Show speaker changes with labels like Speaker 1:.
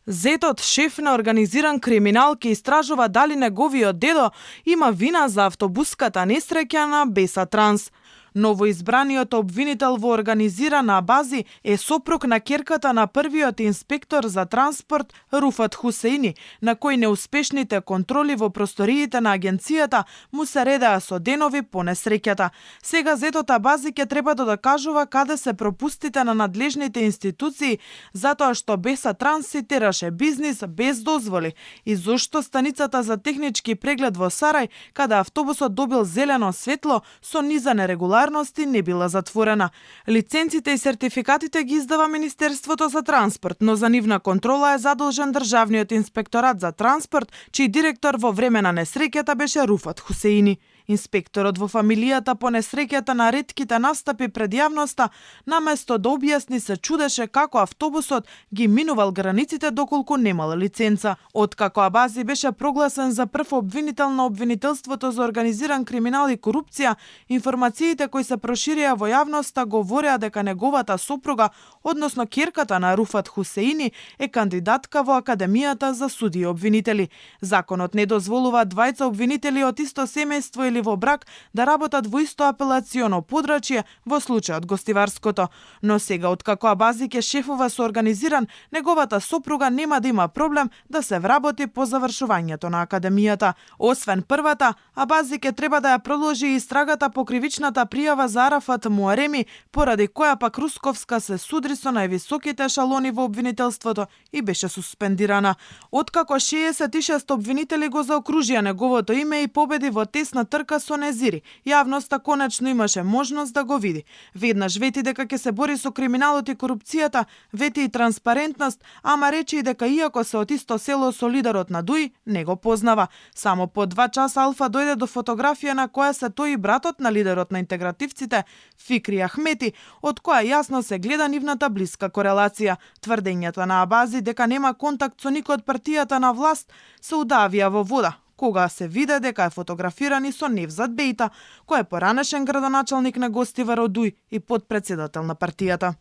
Speaker 1: Зетот, шеф на организиран криминал, ке истражува дали неговиот дедо има вина за автобуската несреќа на Беса Транс. Новоизбраниот обвинител во организирана бази е сопруг на ќерката на првиот инспектор за транспорт Руфат Хусеини, на кој неуспешните контроли во просториите на агенцијата му се редаа со денови по несреќата. Сега зетота бази ќе треба да докажува каде се пропустите на надлежните институции, затоа што Беса Транс си тераше бизнис без дозволи и зошто станицата за технички преглед во Сарај, каде автобусот добил зелено светло, со низа нерегуларности не била затворена. Лиценците и сертификатите ги издава Министерството за транспорт, но за нивна контрола е задолжен Државниот инспекторат за транспорт, чиј директор во време на несреќата беше Руфат Хусеини. Инспекторот во фамилијата по несреќата на ретките настапи пред јавноста, наместо да објасни, се чудеше како автобусот ги минувал границите доколку немал лиценца. Откако Абази беше прогласен за прв обвинител на обвинителството за организиран криминал и корупција, информациите кои се проширија во јавноста говореа дека неговата сопруга, односно ќерката на Руфат Хусеини, е кандидатка во Академијата за суди и обвинители. Законот не дозволува двајца обвинители од исто семејство или во брак да работат во исто апелационо подрачје, во случајот гостиварското. Но сега, откако Абази ќе шефува со организиран, неговата сопруга нема да има проблем да се вработи по завршувањето на Академијата. Освен првата, Абази ќе треба да ја продолжи и истрагата по кривичната пријава за Арафат Муареми, поради која пак Русковска се судри со највисоките ешалони во обвинителството и беше суспендирана. Откако 66 обвинители го заокружија неговото име и победи во тесна трка со Незири, јавноста конечно имаше можност да го види. Веднаш вети дека ќе се бори со криминалот и корупцијата, вети и транспарентност, ама рече и дека иако се од исто село со лидерот на ДУИ, не го познава. Само по 2 часа Алфа дојде до фотографија на која се тој и братот на лидерот на интегративците, Фикри Ахмети, од која јасно се гледа нивната блиска корелација. Тврдењата на Абази дека нема контакт со никој од партијата на власт се удавија во вода, кога се виде дека е фотографиран и со Невзат Бејта, кој е поранешен градоначалник на Гостивар од ДУИ и подпредседател на партијата.